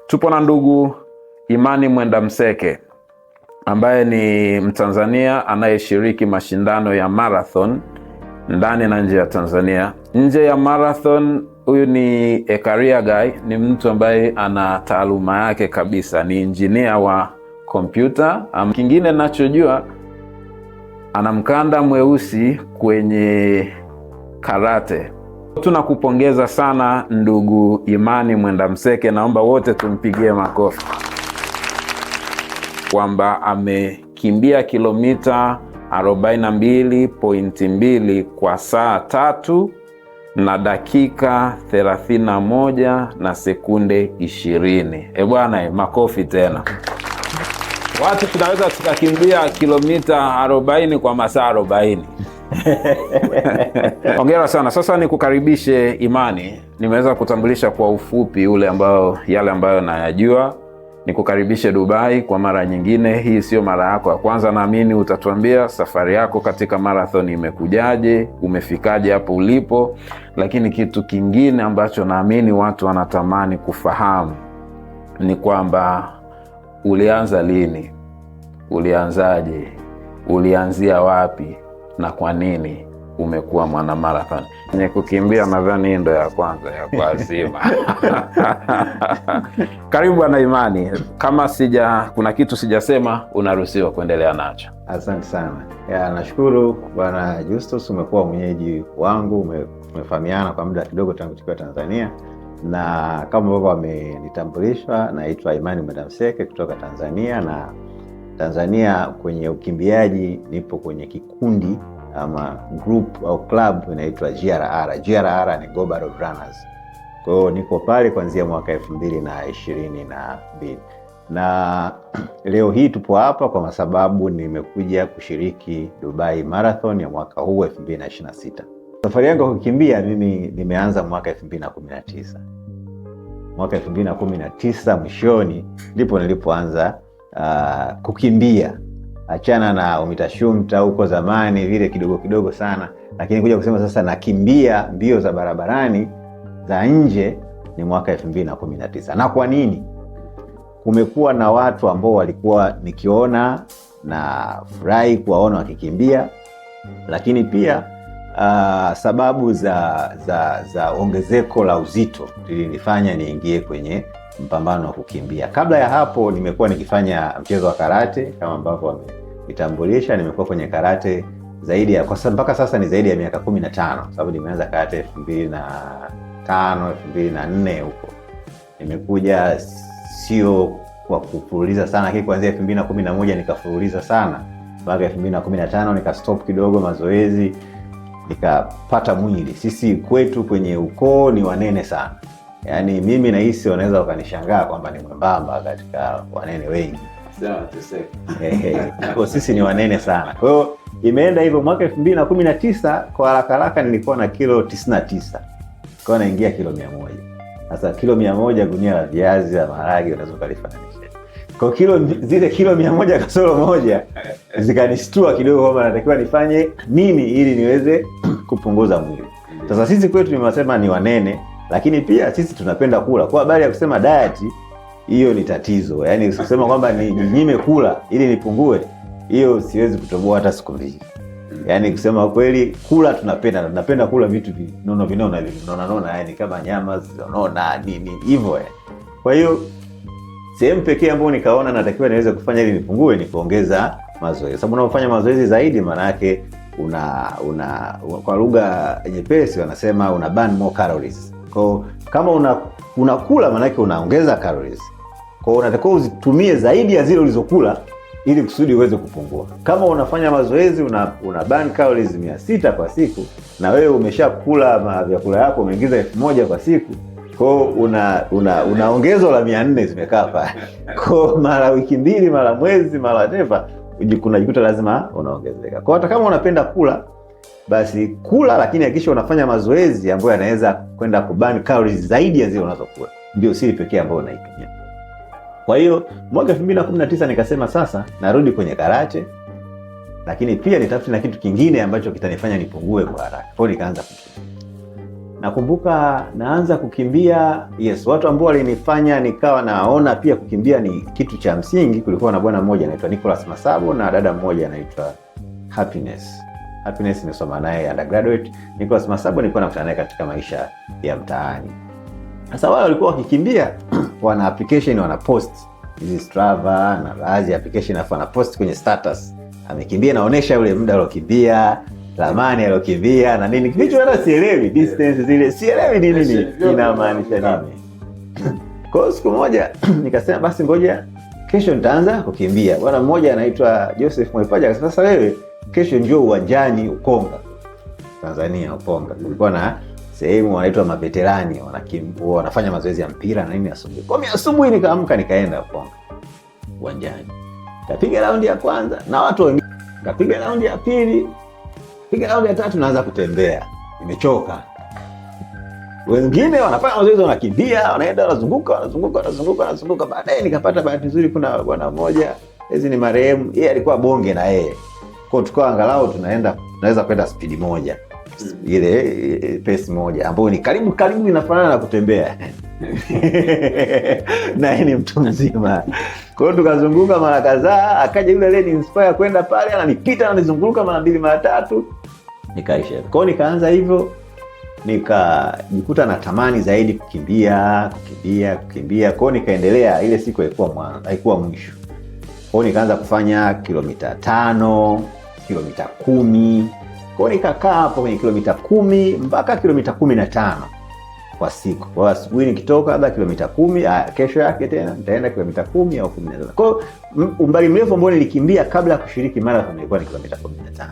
Tupo na ndugu Imani Mwendamseke ambaye ni Mtanzania anayeshiriki mashindano ya marathon ndani na nje ya Tanzania. Nje ya marathon, huyu ni a career guy, ni mtu ambaye ana taaluma yake kabisa, ni engineer wa kompyuta. Kingine nachojua, ana mkanda mweusi kwenye karate. Tunakupongeza sana ndugu Imani Mwendamseke, naomba wote tumpigie makofi kwamba amekimbia kilomita 42.2 kwa saa 3 na dakika 31 na sekunde 20. E bwana, makofi tena. Watu tunaweza tukakimbia kilomita 40 kwa masaa 40. Hongera sana. Sasa nikukaribishe Imani. Nimeweza kutambulisha kwa ufupi ule ambao yale ambayo nayajua. Nikukaribishe Dubai kwa mara nyingine. Hii sio mara yako ya kwanza, naamini utatuambia safari yako katika marathon imekujaje, umefikaje hapo ulipo. Lakini kitu kingine ambacho naamini watu wanatamani kufahamu ni kwamba ulianza lini, ulianzaje, ulianzia wapi na kwa nini umekuwa mwana marathon? Kwenye kukimbia nadhani hii ndo ya kwanza ya kuazima. Karibu Bwana Imani, kama kuna kitu sijasema unaruhusiwa kuendelea nacho. Asante sana. Nashukuru Bwana Justus, umekuwa mwenyeji wangu, tumefahamiana kwa muda kidogo tangu tukiwa Tanzania, na kama ambavyo wamenitambulisha, naitwa Imani Mwendamseke kutoka Tanzania, na Tanzania kwenye ukimbiaji nipo kwenye kikundi ama group au club inaitwa GRR. GRR ni Goba Road Runners. Kwa hiyo niko pale kuanzia mwaka 2022 na leo hii tupo hapa kwa sababu nimekuja kushiriki Dubai Marathon ya mwaka huu 2026. Safari yangu ya kukimbia mimi nimeanza mwaka 2019. Mwaka 2019 mwishoni ndipo nilipoanza kukimbia. Achana na umitashumta huko zamani vile kidogo kidogo sana, lakini kuja kusema sasa nakimbia mbio za barabarani za nje ni mwaka 2019. Na kwa nini? Kumekuwa na watu ambao walikuwa nikiona na furahi kuwaona wakikimbia, lakini pia sababu za ongezeko la uzito lilinifanya niingie kwenye mpambano wa kukimbia. Kabla ya hapo nimekuwa nikifanya mchezo wa karate kama ambavyo wamenitambulisha. Nimekuwa kwenye karate zaidi ya mpaka sasa ni zaidi ya miaka 15, sababu nimeanza karate 2005, 2004 huko. Nimekuja sio kwa kufululiza sana, lakini kuanzia 2011 nikafululiza sana mpaka 2015 nikastop kidogo mazoezi, nikapata mwili. Sisi kwetu kwenye ukoo ni wanene sana. Yaani mimi nahisi wanaweza wakanishangaa kwamba ni mwembamba katika wanene wengi. Kwa sisi ni wanene sana. Kwa hiyo imeenda hivyo mwaka 2019 kwa haraka haraka nilikuwa na kilo 99. Kwa naingia kilo 100. Sasa kilo 100 gunia la viazi la maharage unaweza ukalifananisha. Kwa kilo zile kilo 100 kasoro moja zikanistua kidogo kwamba natakiwa nifanye nini ili niweze kupunguza mwili. Sasa sisi kwetu nimesema ni wanene, lakini pia sisi tunapenda kula. Kwa habari ya kusema diet hiyo ni tatizo. Yaani usisema kwamba ninyime kula ili nipungue, hiyo siwezi kutoboa hata siku mbili. Yaani kusema kweli, kula tunapenda, tunapenda kula vitu vinono vinona vinona nona, yani kama nyama zinonona nini hivyo yani. Kwa hiyo sehemu pekee ambayo nikaona natakiwa niweze kufanya ili nipungue ni kuongeza mazoezi. Sababu unapofanya mazoezi zaidi maana yake una kwa lugha nyepesi wanasema una burn more calories. Kwa kama unakula maana yake unaongeza calories. Kwa hiyo unatakiwa uzitumie zaidi ya zile ulizokula ili kusudi uweze kupungua. Kama unafanya mazoezi una burn calories 600 kwa siku na wewe umeshakula vyakula yako umeingiza 1000 kwa siku, kwa hiyo una ongezo la 400 zimekaa pale. Kwa hiyo mara wiki mbili, mara mwezi, mara whatever, unajikuta lazima unaongezeka. Kwa hata kama unapenda kula basi kula, lakini hakikisha unafanya mazoezi ambayo yanaweza kwenda kuburn calories zaidi ya zile unazokula. Ndio siri pekee ambayo unaitumia. Kwa hiyo mwaka 2019 nikasema sasa narudi kwenye karate, lakini pia nitafute na kitu kingine ambacho kitanifanya nipungue kwa haraka. Kwa hiyo nikaanza kukimbia. Nakumbuka naanza kukimbia, yes, watu ambao walinifanya nikawa naona pia kukimbia ni kitu cha msingi, kulikuwa na bwana mmoja anaitwa Nicholas Masabo na dada mmoja anaitwa Happiness. Happiness nimesoma naye undergraduate. Nicholas Masabo nilikuwa nakutana naye katika maisha ya mtaani. Sasa wale walikuwa wakikimbia wana application wana post hizi Strava na baadhi ya application, alafu wana post kwenye status amekimbia, naonesha ule muda aliokimbia, ramani aliokimbia na nini. Kitu hata sielewi distance zile, sielewi ni nini inamaanisha nini. Kwa hiyo siku moja nikasema basi ngoja kesho nitaanza kukimbia. Bwana mmoja anaitwa Joseph Mwaipaja akasema sasa wewe kesho njoo uwanjani Ukonga, Tanzania Ukonga. Kulikuwa na sehemu wanaitwa maveterani wanafanya mazoezi ya mpira na nini asubuhi. Kwa mimi asubuhi nikaamka nikaenda Ukonga uwanjani. Kapiga raundi ya kwanza na watu wengine, kapiga raundi ya pili, piga raundi ya tatu naanza kutembea. Nimechoka. Wengine wanafanya mazoezi wanakimbia, wanaenda wanazunguka, wanazunguka, wanazunguka, wanazunguka. Baadaye nikapata bahati nzuri, kuna bwana mmoja hizi ni marehemu, yeye alikuwa bonge na yeye. Kwa tukawa angalau tunaenda tunaweza kwenda spidi moja. Ile pace moja ambayo ni karibu karibu inafanana na kutembea. Na yeye ni mtu mzima. Kwa hiyo tukazunguka mara kadhaa, akaja yule aliyeni inspire kwenda pale, ananipita ananizunguka mara mbili mara tatu, nikaisha. Kwa hiyo nikaanza hivyo, nikajikuta natamani zaidi kukimbia, kukimbia, kukimbia. Kwa hiyo nikaendelea, ile siku haikuwa mwanzo, haikuwa mwisho. Kwa hiyo nikaanza kufanya kilomita 5, kilomita 10. Kwa hiyo nikakaa hapo kwenye kilomita 10 mpaka kilomita 15 kwa siku. Kwa hiyo asubuhi nikitoka labda kilomita 10, kesho yake tena nitaenda kilomita 10 au 15. Kwa hiyo umbali mrefu ambao nilikimbia kabla ya kushiriki marathon ilikuwa ni kilomita 15.